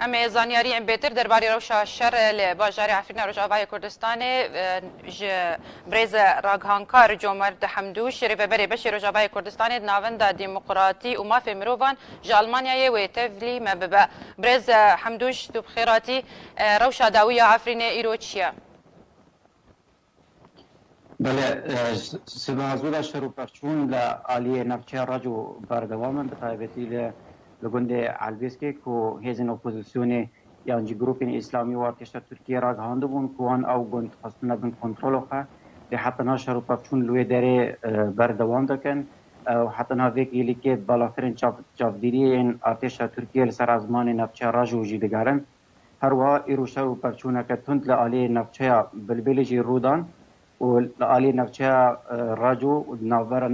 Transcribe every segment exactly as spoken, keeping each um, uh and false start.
Em ê zanyariyên bêtir derbarê rewşa şer li bajarê Efrîna Rojavayê Kurdistanê, e, ji birêz ragihankar Comerd Hemdûş, rêveberê beşê Rojavayê Kurdistanê di Navenda Demokratî û Mafê Mirovan ji Almanyayê wê tevlî me bibe. Birêz Hemdûş, tu bi xêr hatî. E, rewşa dawî ya Efrînê îro çi ye? Belê, e, s-, sibeha zû de şer û pevçûn li aliyê navçeya Raco berdewam in, bi taybetî li, li gundê Elbêskê ku hêzên opozisyonê yan jî grûpên îslamî û artêşa Tirkiyê ragihandibûn ku wan ew gund xwestine bin kontrola xwe. Lê heta niha şer û pevçûn li wê derê, e, berdewam dikin. E, û heta niha vê kêlîkê balafirên çav-, çavdêriyê yên artêşa Tirkiyê li ser ezmanê navçeya Raco jî digerin. Her wiha îro şer û pevçûneke tund li aliyê navçeya Bilbîlê jî rû dan û li aliyê navçeya, e, Raco û di navbera,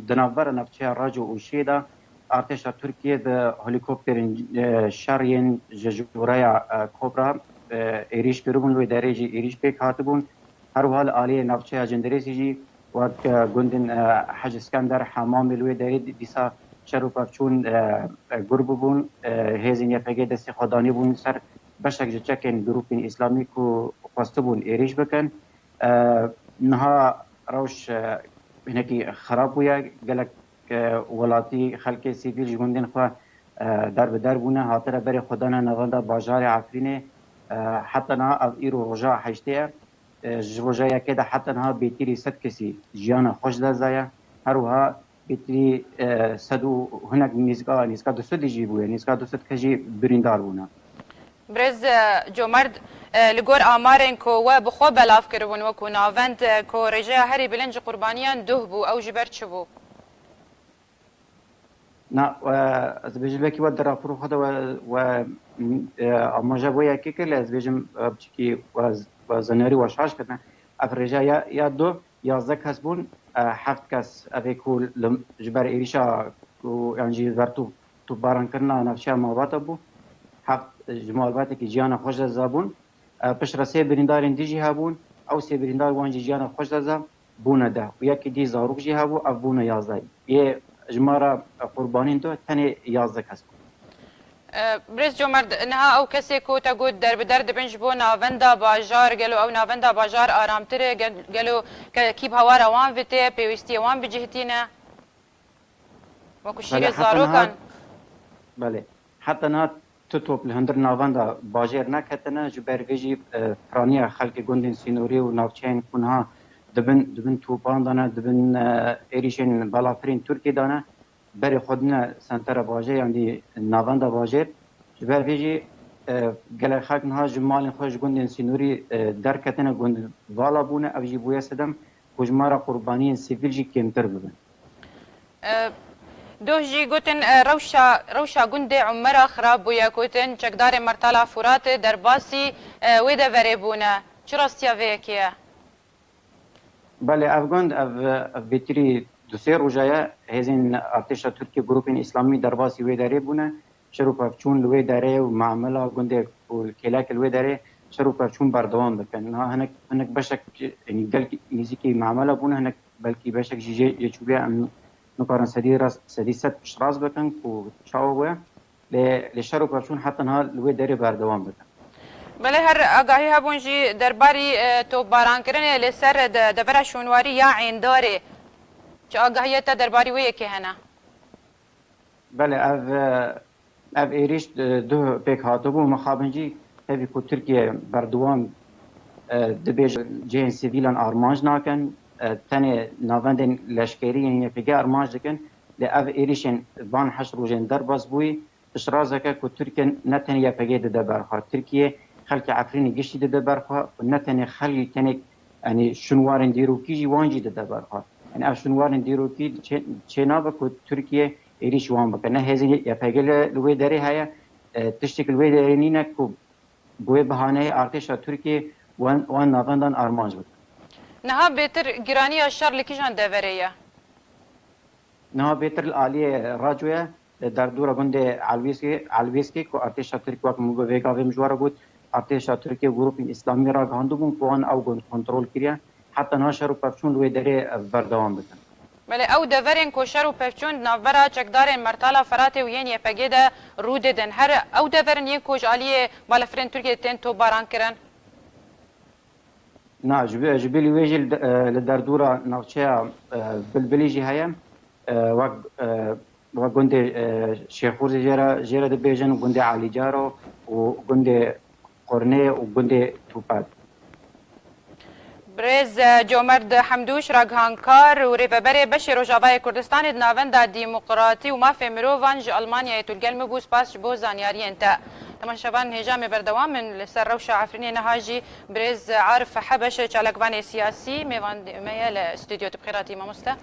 di navbera navçeya Raco û Şiyê de artêşa Tirkiyê bi helîkopterên, e, şer yên ji jûreya, e, Kobra, e, êrîş kiribûn, li wê derê jî êrîş pêk hatibûn. Her wiha li aliyê navçeya Cindirêsê jî wek, e, gundên, e, Hec Iskender, Hemamê li wê derê dî-, dîsa şer û pevçûn, e, e, gur bûbûn. E, hêzên Y P G destê xwe danîbûn ser beşek ji çekên grûpên îslamî ku xwestibûn êrîş bikin. E, niha rewş, e, hinekî xirab bûye. Gelek, e, welatî, xelkê sivîl ji gundên xwe, e, der bi der bûne, hatire berê xwedana navenda bajarê Efrînê. E, heta niha ev îro roja heştê ye. E, ji roja yekê de heta niha bêtirî sed kesî jiyana xwe ji dest daye. Her wiha bêtirî, e, sed û hinek nîzika, nîzika du sedî jî bûye. Nîzika du sed kes jî birîndar bûne. Birêz, e, Comerd, e, li gor amarên ku we bi xwe belav kiribûn wekû navend, e, ku rêjeya herî bilind ji qurbaniyan duh bû, ew ji ber çi bû? Na, e, ez dibêjim, belkî we di rapora xwe de we, we, e, amaje bo yekê kir, lê ez dibêjim, e, piçekî we, we zaniyarî we şaş kirine. Ev rêje ya, ya du, yazdeh kes bûn, e, heft kes ev ê ku li, ji ber êrîşa ku, yan jî ji ber top, topbarankirina navçeya malbata bû. Heft, e, ji malbatekî jiyana xwe ji dest dabûn. E, piştre sê birîndarên dî jî hebûn. Ew sê birîndar wan jî jiyana xwe ji dest da. Bûne deh û yekî dî zarok jî hebû, ev bûne yazdeh. Yê jimara qurbanîn de tenê yazdeh kes bû. E, Birêz Comerd, niha ew kesê ku te got derbider dibin ji bo navenda bajar, gelo ew navenda bajar aramtir e? Gel-, gelo ke-, kî bi hawara wan vitê, pêwîstiyê wan bi cih tîne? Wekû Belê, şîrê heta niha, zarokan. Belê. Heta niha tu top li hundir navenda bajêr neketine, ji ber vê jî, e, piraniya xelkê gundên sînorî û navçeyên ku niha dibin, dibin topan de ne, dibin, e, êrîşên balafirên Tirkiyê de ne, berê xwe dine sentera bajêr, yan dî navenda bajêr. Ji ber vê jî, e, gelek xelk niha ji malên xwe, ji gundên sînorî, e, derketine, gund vala bûne, ev jî bûye sedem ku jimara qurbaniyên sivîl jî kêmtir bibin. E, Doh jî gotin, e, rewşa, rewşa gundê Umera xirab bûye, gotin çekdarên Mertala Furatê derbasî, e, wê deverê bûne. Çi rastiya vê yekê ye? Belê, ev gund, ev, ev bêtirî du sê roja ye. Hêzên artêşa Tirkiyê, grûpên îslamî derbasî wê derê bûne. Şer û pevçûn li wê derê û mamela gundê û kêlekê li wê derê şer û pevçûn berdewam dikin. Niha hinek, hinek beşek, yanî gelkî nêzîkî mamela bûne, hinek belkî beşek jî jê, jê çûbûye. Em nikarin sedî rast, sedî sed piştrast bikin ku çawa bûye. Lê, lê şer û pevçûn heta niha li wê derê berdewam dikin. Belê, her agahî hebûn jî derbarî, e, topbarankirinê li ser de-, devera şûnwarî ya Êndarê. Çi agahiyê te derbarî wê yekê hene? Belê, ev, e, ev êrîş, e, duh pêk hatibû. Mixabin jî tevî ku Tirkiye berdewam, e, dibêje cihên sivîlan armanc nakin, e, tenê navendên leşkerî yên Y P G armanc dikin. Lê ev êrîşên van heşt rojên derbas bûyî, piştrast dike ku Tirkiye ne tenê Y P G dide ber xwe. Tirkiye xelkê Efrînê giştî dide ber xwe û ne tenê xelkê, tenê, yanî şûnwarên dîrokî jî wan jî dide ber xwe. Yanî ev şûnwarên dîrokî çê, çê nabe ku Tirkiye êrîş wan bike. Ne hêzên Y P G li, li wê derê heye, e, tiştek li wê derê nîne ku bi wê bihaneyê artêşa Tirkiye wan, wan navendan armanc bike. Niha bêtir giraniya şer li kîjan deverê ye? Niha bêtir li aliyê Racoyê, li derdora gundê Elwêskê, Elwêskê ku artêşa Tirk, wek min bi vê gavê min ji we re got, artêşa Tirkê û grûpên îslamî ragihandibûn ku wan ew gund kontrol kiriye. Heta niha şer û pevçûn li wê derê, e, berdewam dikin. Belê, ew deverên ku şer û pevçûn di navbera çekdarên Mertala Feratê û yên Y P G de rû didin, her ew deverin yên ku ji aliyê balafirên Tirkiyê tên topbaran kirin? Na, ji bi-, ji bilî wê jî li de-, e, li derdora navçeya, e, Bilbilî jî heye. E, wek, e, wek gundê, e, Şêxûr jî jê re, jê re dibêjin, gundê Elîcaro û gundê Qurnê û gundê Tûpet. Birêz, e, Comerd Hemdûş, ragihankar û rêveberê beşê Rojavayê Kurdistanê di Navenda Demokratî û Mafê Mirovan ji Almanyayê tu li gel min bû. Spas ji bo zanyariyên te. Temaşevan, hêja me berdewam in li ser rewşa Efrînê. Niha jî birêz Arif Hebeş, çalakvanê siyasî, mêvan me ye li stûdyo. Tu bi xêr hatî, mamoste.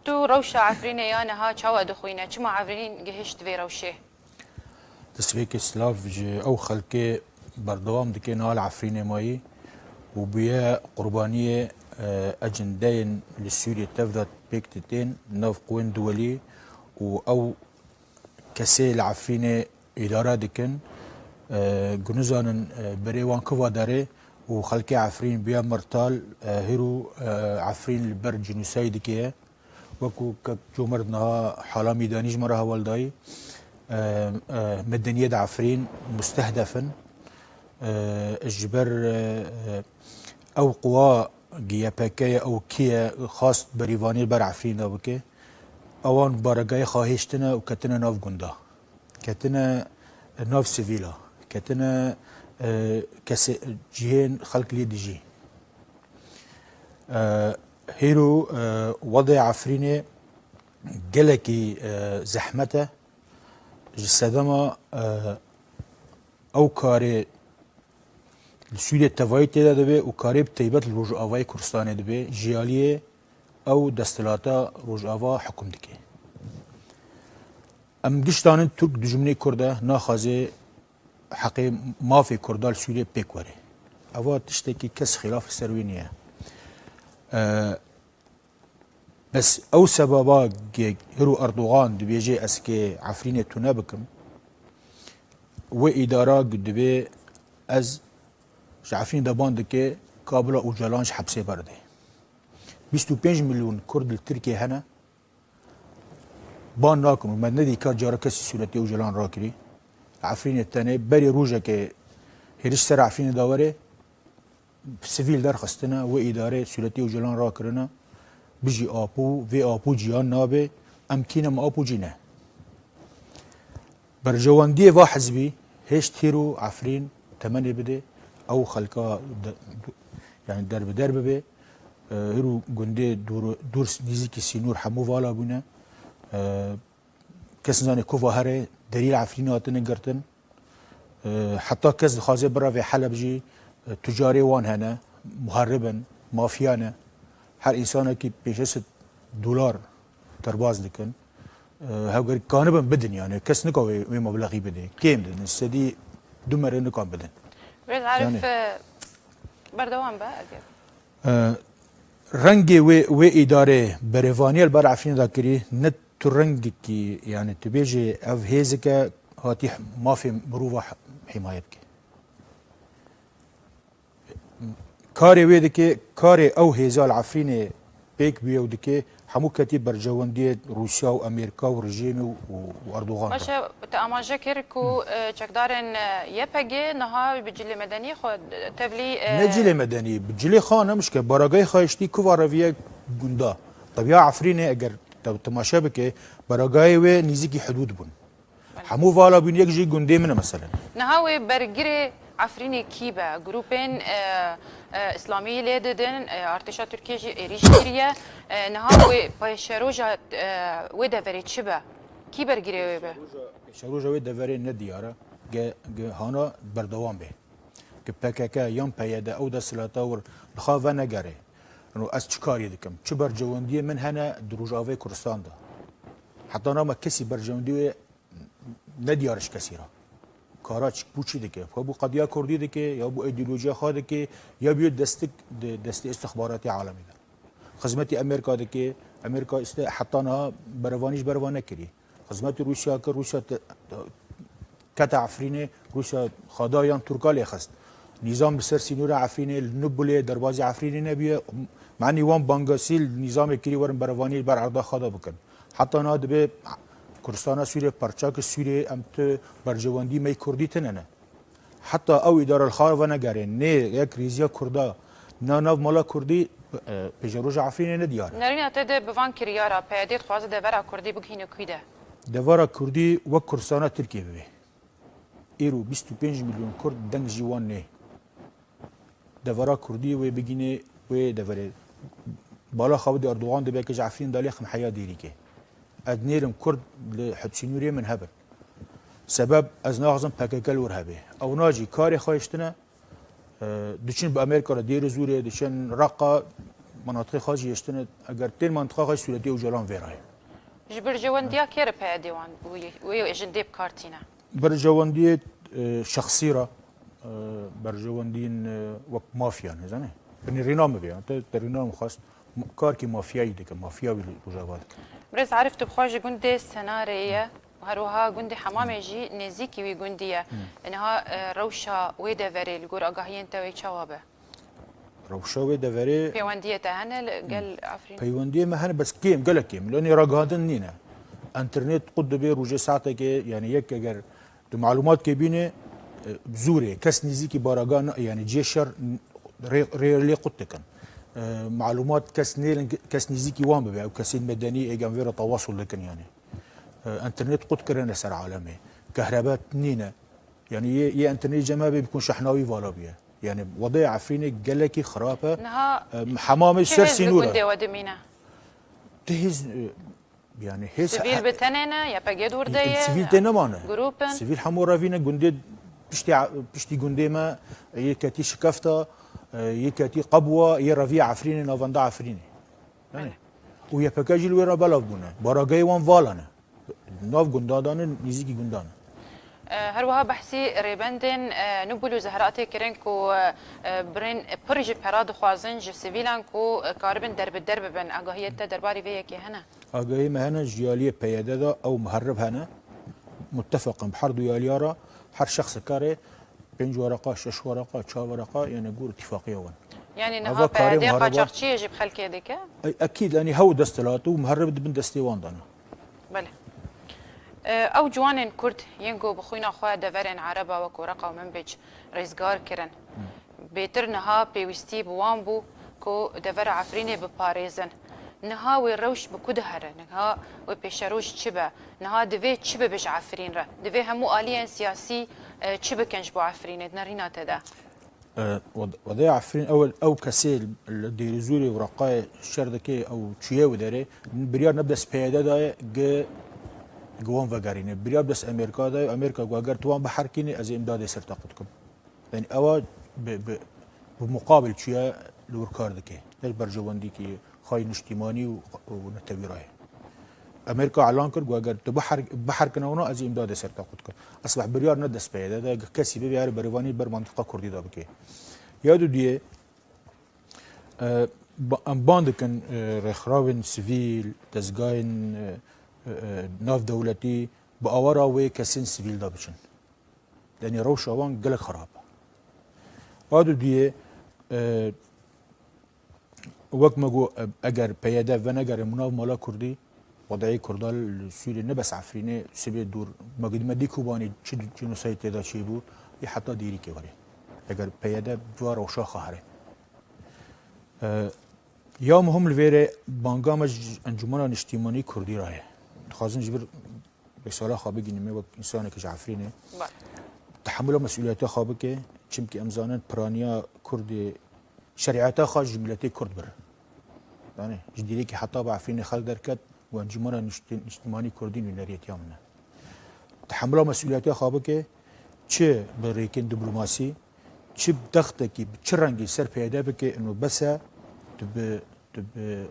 Tu rewşa Efrînê ya niha çawa dixwîne? Çima Efrîn gihişt vê rewşê? Destpêkê silav ji ew xelkê berdewam dike niha li Efrînê mayî û bûye qurbaniyê, e, ecindeyên li Sûriyê tev de pêk ditên nav quwên duwelî û ew kesê li Efrînê îdare dikin, e, ku nizanin, e, berê wan kuva derê û xelkê Efrîn bûye mirtal, e, hîro, e, Efrîn li ber cînûsayîdekê ye. Wekî kek Comerd niha hala mîdanî ji me re heval dayî, e, e, medeniyet Efrîn mustehdef in. E, ji ber, e, e, ew quwa Y P G ye, ew kî ye, xwest berîvanî li ber Efrîn de bike. Ewan baregayê xwe hêştine û ketine nav gunda. Ketine nav sivîla. Ketine, e, kesê, cihên xelk lê dijî. E, hîro, e, wedê Efrînê gelekî, e, zehmet e. Ji sedema, e, ew karê li Sûriyê tevayî tê de dibe û karê bi taybet li Rojavayê Kurdistanê dibe, ji aliyê ew desthilata Rojava hukm dike. Em giştanin Tirk dijminê Kurd e, naxwaze heqê mafê Kurda li Sûriyê pêk were. Eva tiştekî kes xîlaf li ser wê niye. E, bes ew sebaba ge hiro Erdogan dibêje ez kê Efrînê tune bikim, wê îdara ku dibê ez ji Efrînê de ban dike, Kabila Ocalan ji hepsê berde. Bîst û pênc milyon Kurd li Tirkiyê hene, ban nakin û me nedî ka cara kesî sûretê Ocalan rakirî. Li Efrînê tenê berê rojekê hêriş ser Efrînê da were, sivîl derxistine, wê îdarê sûretê Ocalan rakirine, bijî Apo, vê Apo ciyan nabe, em kî ne, me Apo cî ne. Berjewendiyê va hizbî hêşt hîro Efrîn temenê bide, ew xelka de, yani derbider bibe. E, hîro gundê dûr, dûr nîzîkî sînor hemû vala bûne. E, kes nizane ku va here, derî li Efrînê hatine girtin. E, heta kes dixwaze bireve Heleb jî, e, tucarê wan hene, muherib in, mafya ne. Her însanekî pênc sed dolar derbaz dikin. E, heger kanibin bidin, yani kes nika wê, wê meblexî bide. Kêm didin, sedî du mere nikan bidin. Birêz Arif, Yani e, berdewam be, eger. E, rengê wê, wê îdarê berevaniye li ber Efrînê de kirî, ne tu rengekî, yani tu bêjê ev hêzeke hatî mafê mirova himaye bike. Karê wê dike, karê ew hêza li Efrînê pêk bûye û dike, hemû ketî berjewendiyê Rûsya û Amerîka û rejîmê û, û, û Erdogan de. Baş e, te amaje kir ku, e, çekdarên, e, Y P G niha bi cilê medenî xwe tevlî, e, Ne cilê medenî, bi cilê xwe ne mişke, baragayê xwe hiştî kuva reviye gunda. Tebiya Efrînê eger te temaşe bike, baragayê wê nîzîkî hidûd bûn. Hemû vala bûn, yek jî gundê min e meselen. Niha wê bergirê Efrînê kî be? Grûpên, e, e, îslamî lê didin, e, artêşa Tirkiyê jî êrîş kiriye. E, niha wê pêşeroja, e, wê deverê çi be? Kî bergirê wê be? Pêşeroja wê deverê ne diyar e. Ge, ge hana berdewam be. Ge P K K yan P Y D ew desthilata wir li xwe venegere. Ino ez çi karî dikim? Çi bercewendiyê min hene di Rojavê Kurdistan de? Heta nama kesî bercewendiyê wê ne diyar ji kesî re. Kara çi, bû çi dike? Xwe bû qediya kurdî dike, ya bû îdeolojiya xwe dike, ya bû destik di destê istixbaratê alemî de. Xizmetî Amerîka dike, Amerîka îste heta niha berevanî ji bereva nekirî. Xizmetî Rûsya kir, Rûsya te, te, kete Efrînê, Rûsya xwe da yan Tirka lê xist. Nîzam li ser sînorê Efrînê, li Nubulê, derbazî Efrînê nebiye. Manî wan bangasî li nîzamê kirî werin berevanî li ber erda xwe de bikin. Heta niha dibe Kurdistana Sûriyê, parçak Sûriyê, em tu berjewendî me yê Kurdî tine ne. Heta ew îdare li xwe venegerên, nê yek rêziya Kurda, na nav mala Kurdî, e, pêşeroja Efrînê ne diyar e. Nerîna te de bi van kiryara P Y D dixwaze devera Kurdî bigihîne kû de? Devera Kurdî wek Kurdistana Tirkiyê bibe. Îro bîst û pênc milyon Kurd deng jî wan nê. Devera Kurdî wê bigînê wê deverê. Bala xwe bidê Erdogan, dibe ke ji Efrîn dalê xem heya dêrîkê. Ez nêrim Kurd li Hepsînûrê min hebin. Sebeb ez naxwazim P K K li wir hebe. Ewna jî karê xwe hiştine, e, diçin bi Amerîka re dêrê zûrê, diçin Reqa, menatiqê xwe jî hiştine. Eger tên mentiqa xwe sûretê Ocalan vê re ye. Ji berjewendiya kê re P Y D wan wê, wê jindê bi kar tîne? Berjewendiyê, e, şexsî re, e, berjewendiyên, e, wek mafya, nezane. Binê rîna min vê, te, te rîna min xwest. M-, karkî mafyayî dike, mafya wî li Rojava dike. Birêz Arif, tu bi xwe ji gundê Senarê ye û her wiha gundê Hemamê jî nêzîkî wî gundî ye. Niha, e, rewşa wê deverê li gor agahiyên te wê çawa be? Rewşa wê deverê Pêwendiyê te hene li gel Efrîn? Peywendiyê me hene, bes kêm, gelek kêm. Lenê ragihandin nîne. Enternet qut dibe rojê saetekê, yani yek eger tu malumat kê bîne, e, zûrê, kes nêzîkî baraga na-, yani cihê şer rê, rê lê qut dikin. E, malumat kes nêrin, kes nêzîkî wan bibe, ew kesên medenî êgan vê re tewasul dikin yani. E, enternet qut kirine ser alemê. Kehrebe nîne. Yani yê, yê enternet cem hebê bikun şehna wî vala bûye. Yani wedê Efrînê gelekî xirab e. Niha Em, Hemamê çi ser hêz li sînûr e. Gundê we dimîne? Ti hêz, e, yani hêz Sivîl he- bi tenê ne, Y P G dûr de Em, ye, sivîl tê nemane. Grûp in. Sivîl hemû revîne gundê piştî, piştî gundê me, yê ketî şikefta, e, yê ketî qebwa, yê reviya Efrînê, navenda Efrînê. Yani. Belê. Û Y P G jî li wê re belav bûne. Baragayê wan vala ne. Nav gundan dane, nêzîkî gundan e. E, her wiha behsî rêbendên, e, Nubul û Zehra tê kirin ku, e, birên pir ji pera dixwazin ji sivîlan ku, e, karibin derbider bibin. Agahiyê te derbarê vê yekê hene? Agahiyê me hene, ji aliyê P Y D de ew muherrib hene. Muttefeqin bi her du aliya re, her şexseke re pênc wereqa, şeş wereqa, çar wereqa, yani gor îtifaqiya wan. Yani niha P Y D karê muhareba qaçaxçiyê jî bi xelkê dike? E, ekîd, yani hew desthilat û muherrib di bin destê wan de ne. Belê. E, ew ciwanên Kurd yên ku bi xwîna xwe deverên Ereba wek Reqa û Minbic rizgar kirin. Bêtir niha pêwîstî bi wan bû ku devera Efrînê biparêzin. Niha wê rewş bi ku dihere? Niha wê pêşeroj çi be? Niha divê çi bibe ji Efrîn re? Divê hemû aliyên siyasî, e, çi bikin ji bo Efrînê? Di nerîna te de? E, wed-, wedê Efrîn ew, ew kesê li Dêrîzûrê û Reqayê şer dike, ew çûye wê derê, biryar ne bi dest P Y D daye, gi, gi wan vegerîne. Biryar bi dest Amerîka daye, Amerîka got, eger tu wan biherkînî, ez ê îmdadê ser te qut kim. Yani ewa bi, bi, bi muqabil çûye li wir kar dike. Ne berjewendîkî xwayî niştîmanî û, û netewî re ye. Amerîka elan kir, got, eger tu biher-, biherkine wana, ez ê îmdadê ser te qut kim. Esbeh biryar ne dest P Y D de, kesî bibe, yarê berevanî ber mantiqa Kurdî de bike. Ya dudiyê, e, ba-, em ban dikin, e, rêxrawên sivîl, dezgahên, e, e, e, navdewletî bi awara wê kesên sivîl de biçin. Yanî rewşa wan gelek xirab e. A dudiyê, e, wek me got, e, eger P Y D venegere nav mala Kurdî, wedeyê Kurda li Sûriyê ne bes Efrînê, sibê dûr, me got me dî Kobanê çi cînosayîd tê de çêbû, ê heta dêrîkê werê. Eger P Y D bi va rewşa xwe here. E, ya muhim li vê re banga me ji Encûmena Niştîmanî Kurdî re ye. Dixwazin ji vir Risala xwe bigînî me wek însanekî ji Efrînê. Bale. Tehemûla mesûliyeta xwe bike, çimkî em zanin piraniya Kurdê, şerîeta xwe ji miletê Kurd bir. Yani ji dîrêkî heta bi Efrînê xelk derket û Encûmena Nişti-, Niştimanî Kurdî nûneriyetiya min e. Tehemûla mesûliyeta xwe bike, çi bi rêkên diplomasî, çi bi textekî, bi çi rengî ser P Y D bike, ino bes e, tu bi, tu bi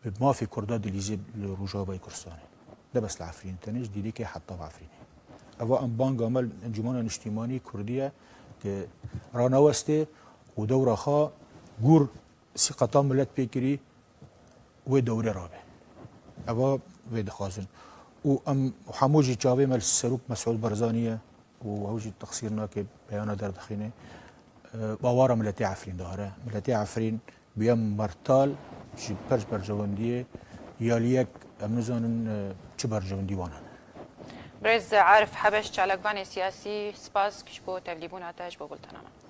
bi mafê Kurda dilîzê li Rojavayê Kurdistanê. Ne bes li Efrînê tenê, ji dîrêkê heta bi Efrînê. Eva em banga me li Encûmena Niştîmanî Kurdî ye ke ranewestê û dewra xwe gûr sîqeta milet pê kirî wê dewrê rabe. Eva vê dixwazin. Û em hemû jî çavê me li Serok Mesûd Barzanî ye. û ew jî texsîr nake, beyana derdixîne. e, awara miletê Efrîn dihare. Miletê Efrîn bûye mertal ji ber ji berjewendiyê ya li yek, em nizanin, e, çi berjewendî wan hene. Birêz Arif Hebeş, çalakvanê siyasî, spas ji bo tevlîbûna te ji bo bultena me.